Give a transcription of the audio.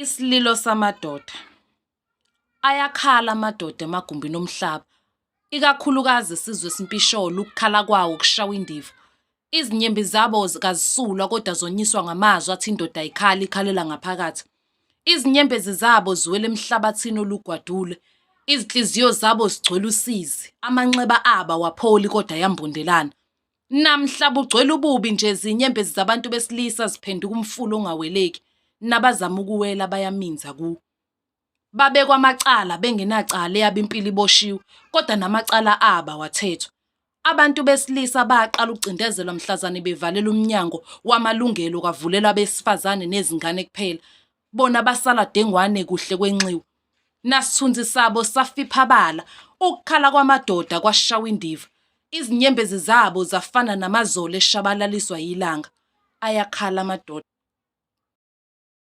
Isililo samadoda. Ayakhala amadoda emagumbini omhlaba, ikakhulukazi isizwe esimpisholo ukukhala kwawo kushawa indiva. Izinyembi zabo kazisulwa kodwa zonyiswa ngamazwi athi indoda ayikhali ikhalela ngaphakathi. Izinyembezi zabo ziwela emhlabathini olugwadule. Izinhliziyo zabo zigcwele usizi, amanxeba abo awapholi kodwa ayambondelana. Namhla bugcwele ububi nje izinyembezi zabantu besilisa ziphenduka umfula ongaweleki, nabazama ukuwela bayaminza kuwo. Babekwa amacala bengenacala eyabo impilo iboshiwe kodwa namacala abo awathethwa. Abantu besilisa baqala ukucindezelwa mhlazane bevalela umnyango wamalungelo kwavulelwa abesifazane nezingane kuphela. Bona basala dengwane kuhle kwenxiwa. Nasithunzi sabo safiphabala, ukukhala kwamadoda kwashawa indiva. Izinyembezi zabo zafana namazolo eshabalaliswa yilanga. Ayakhala amadoda.